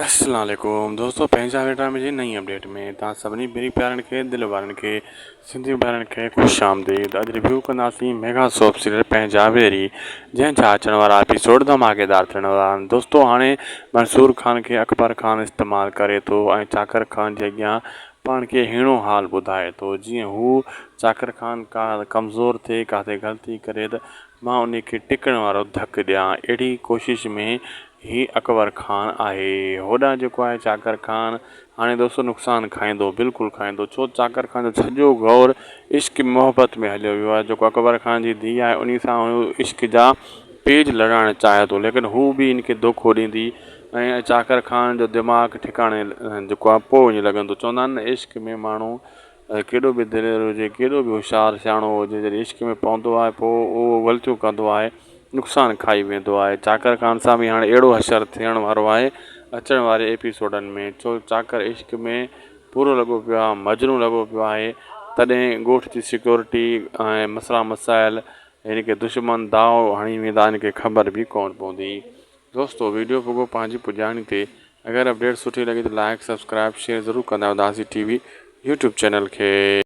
السلام عليڪم دوستو پنهنجا ويڊرامي جي نئين اپڊيٽ ۾ توهان سڀني پرين پيارن کي دل وارن کي سنڌي ڀائرن کي خوش آمديد اڄ ريويو ڪنداسين ميگا سوپ سيريل پنهنجا ويري جنهن جا اچڻ وارا ايپيسوڊ ڌماڪيدار ٿيڻ وارا آهن دوستو هاڻي منصور خان کي اڪبر خان استعمال ڪري ٿو ۽ چاڪر خان جي اڳيان پاڻ کي هيڻو حال ٻڌائي ٿو جيئن هو چاڪر خان ڪا ڪمزور ٿئي ڪاٿي غلطي ڪري ته مان انهي کي ٽڪڻ وارو ڌڪ ڏيان اهڙي ڪوشش ۾ هي اڪبر خان آهي. هوڏانهن جيڪو آهي چاڪر خان هاڻي دوستو نقصان کائيندو بلڪل کائيندو ڇو چاڪر خان جو سڄو غور عشق محبت ۾ هليو ويو آهي جيڪو اڪبر خان جي ڌيء آهي انهي سان هو عشق جا پيج لڙائڻ چاهي ٿو ليڪن هو به هن کي دوکو ڏيندي ۽ چاڪر خان جو دماغ ٺڪاڻي جيڪو آهي پوء وڃي لڳندو چوندا آهن نه عشق ۾ ماڻهو ڪيڏو به دلير هجي، ڪيڏو به هوشيار سياڻو هجي، جڏهن عشق ۾ پوندو آهي پوء اهو غلطيون ڪندو آهي، نقصان کائي ويندو آهي. چاڪر خان سان به هاڻي اهڙو حشر ٿيڻ وارو آهي اچڻ واري ايپيسوڊن ۾، ڇو چاڪر عشق ۾ پورو لڳو پيو آهي، مجنون لڳو پيو آهي، تڏهن ڳوٺ جي سيڪيورٽي ۽ مسئلا مسائل هن کي دشمن داء هڻي ويندا هن کي خبر به ڪونه پوندي. دوستو ويڊيو پڳو پنهنجي پڄاڻي تي اگر اپڊيٽ سٺي لڳي ته لائڪ سبسڪرائب شيئر ضرور ڪندا اداسي ٽي وي يوٽيوب چينل کي.